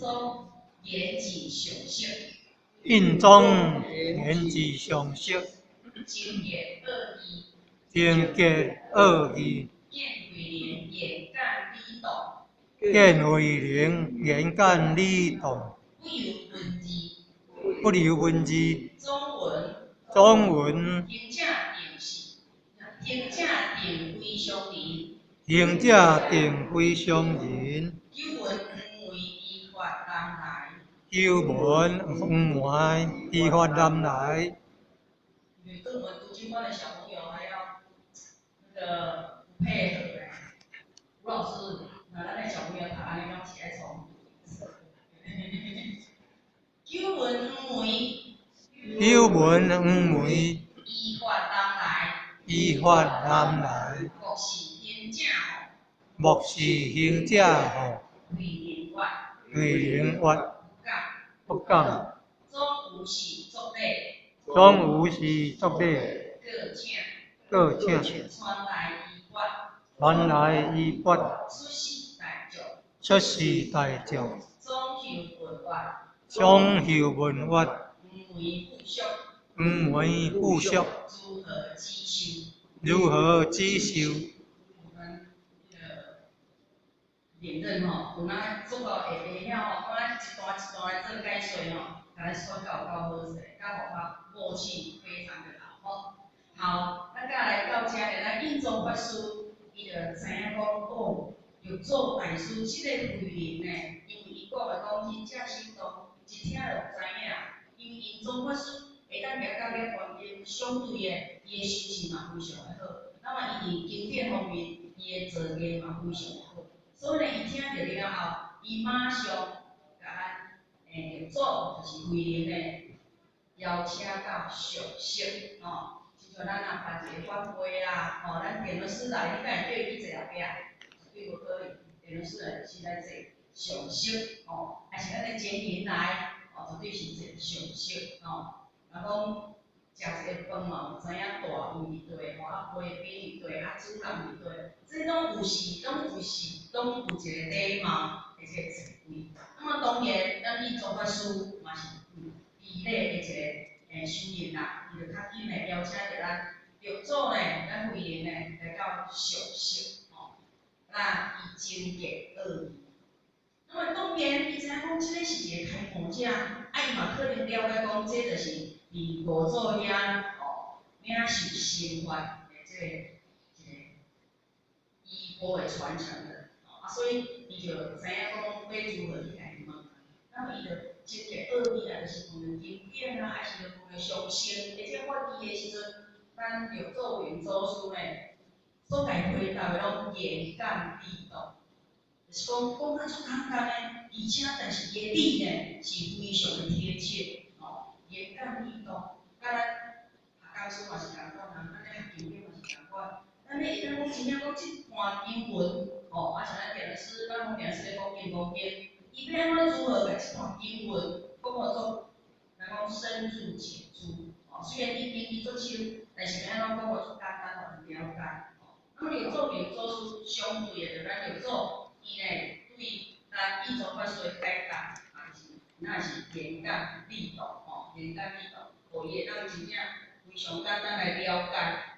宗言之尚熟，印宗言之尚熟，精簡奧義，精簡奧義，見慧能言簡理動，見慧能言簡理動，不留文字，不留文字，總云，總云，行者定是，行者定非常人，行者定非常人，久聞黃梅依法南來，久聞黃梅依法南來。因為對我們讀經班的小朋友還要那個不配合嘞。吳老師，那咱的小朋友讀按呢攏是愛創。久聞黃梅，久聞黃梅依法南來，依法南來，莫是行者吼，莫是行者吼，慧能曰，慧能曰，不敢，不敢。總有是作禮，總有是作禮，閣請，閣請，傳來衣缽，傳來衣缽，出世大眾，出世大眾，總求問曰，總求問曰，黃梅富足，黃梅富足，如何止受？如何止受？我們那個連任吼，有哪足夠會曉吼，講一段一段來做解說吼，共咱宣告夠好勢，甲互較默契非常的好吼。好，咱再來到遮咧，咱印宗法師伊就知影講哦，六祖大師這個慧能呢，因為伊講的講行者心動，一聽就知影，因為印宗法師會當行到涅槃經，相對的，伊的修行嘛非常的好。那麼伊佇經典方面，伊的造詣嘛非常的好。所以呢，伊聽著了後，伊馬上共咱六祖就是慧能呢，邀請到上席吼。親像咱若辦一個法會啊，吼，咱電腦師來，你敢會叫伊去坐後壁？絕對無可能。電腦師來就是來坐上席，吼，還是咱的監營來，吼，絕對是坐上席，吼。若講食一個飯嘛，有知影大位佇佗，吼，啊陪賓佇佗，啊主人佇佗，這攏有時，攏有時，攏有一個禮貌的這個座位。那麼當然，咱印宗法師嘛是有禮的一個修行啦，伊就較緊的邀請著咱六祖呢，咱慧能呢來到上席，吼，那伊精簡奧義。那麼當然，伊知影講這個是一個開悟者，啊，伊嘛可能了解講，這就是佇五祖遐吼領受心法的這個一個衣缽的傳承人，啊，所以伊就知影講欲如何去共伊問。那麼伊就精簡奧義啊，就是問經典啊，還是問上乘，而且法義的時陣，咱六祖慧能祖師呢，所共回答的攏言簡意動，就是講講較足簡單的，而且但是伊的理呢是非常的貼切，吼，言簡意動，佮咱學講師嘛是仝款啊，咱咧學經典嘛是仝款。咱咧會當講真正講這段經文，吼，啊像咱電師，咱講電師咧講金剛經，伊欲按怎如何共這段經文講予足，人講深入淺出，吼，雖然伊經義足深，但是欲按怎講予足簡單，予人了解，吼。那麼六祖慧能祖師相對的，就咱六祖，伊呢對咱印宗法師的解答，嘛是那是言簡意動，吼，言簡意動，予伊會當真正非常簡單來了解。